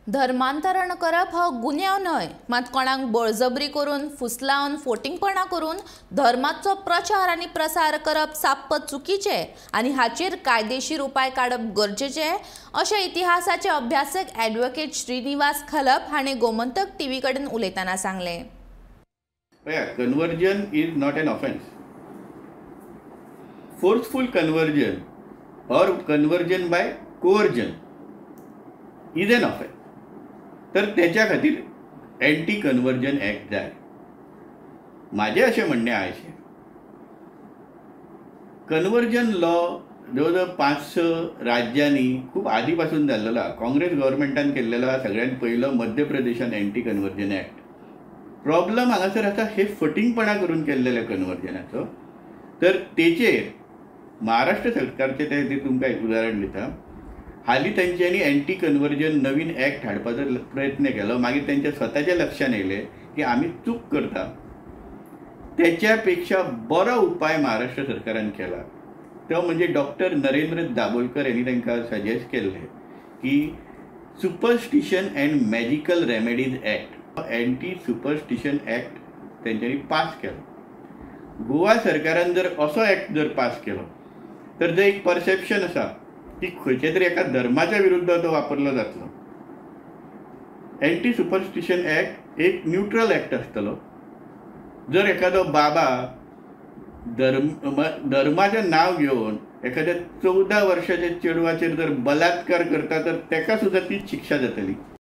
धर्मांतरण करप हो गुन्यांव न्हय, मात कोणाक बळजबरी करून, फुसलावन, फोटिंगपणां करून धर्माचो प्रचार आनी प्रसार करप साप्प चुकीचें आनी हाचेर कायदेशीर उपाय काडप गरजेचें अशें इतिहासाचे अभ्यासक ॲडव्होकेट श्रीनिवास खलप हांणी गोमंतक टीव्ही कडेन उलयतना सांगलें. Conversion is not an offence. Forceful conversion or conversion by coercion is an offence. तर त्याच्या खातीर एंटी कन्वर्जन ॲक्ट जाय. म्हाजें अशें म्हणणें आसा, अशें कन्वर्जन लॉ जवळ जवळ 5-6 राज्यांनी खूब आदी पासून जाल्लेलो आसा. काँग्रेस गव्हर्मेंटान केल्लेलो आसा सगळ्यान पयलो मध्य प्रदेशान एंटी कन्वर्जन ॲक्ट. प्रॉब्लम हांगासर आसा हे फटींगपणां करून केल्लेल्या कन्वर्जनाचो. तर तेचेर महाराष्ट्र सरकारचें ते तुमकां एक उदाहरण दिता. हालीं तेंच्यांनी एंटी कन्वर्जन नवीन ॲक्ट हाडपाचो प्रयत्न केलो, मागीर तेंच्या स्वताच्या लक्षान येयलें की आमी चूक करता. तेच्या पेक्षा बरो उपाय महाराष्ट्र सरकारान केला तो म्हणजे डॉक्टर नरेंद्र दाभोलकर यांनी तांकां सजेस्ट केल्लें की superstition and magical remedies act, anti superstition act तेंच्यांनी पास केलो. गोवा सरकारान जर असो ॲक्ट जर पास केलो तर जे एक परसेप्शन आसा की खंयच्या तरी एका धर्माच्या विरुद्ध तो वापरलो जातलो. एंटी सुपरस्टिशन ॲक्ट एक न्यूट्रल ॲक्ट आसतलो. जर एखादो बाबा धर्माचें नांव घेवन एखाद्या 14 वर्साच्या चेडवाचेर जर बलात्कार करता तर ताका सुद्दां तीच शिक्षा जातली.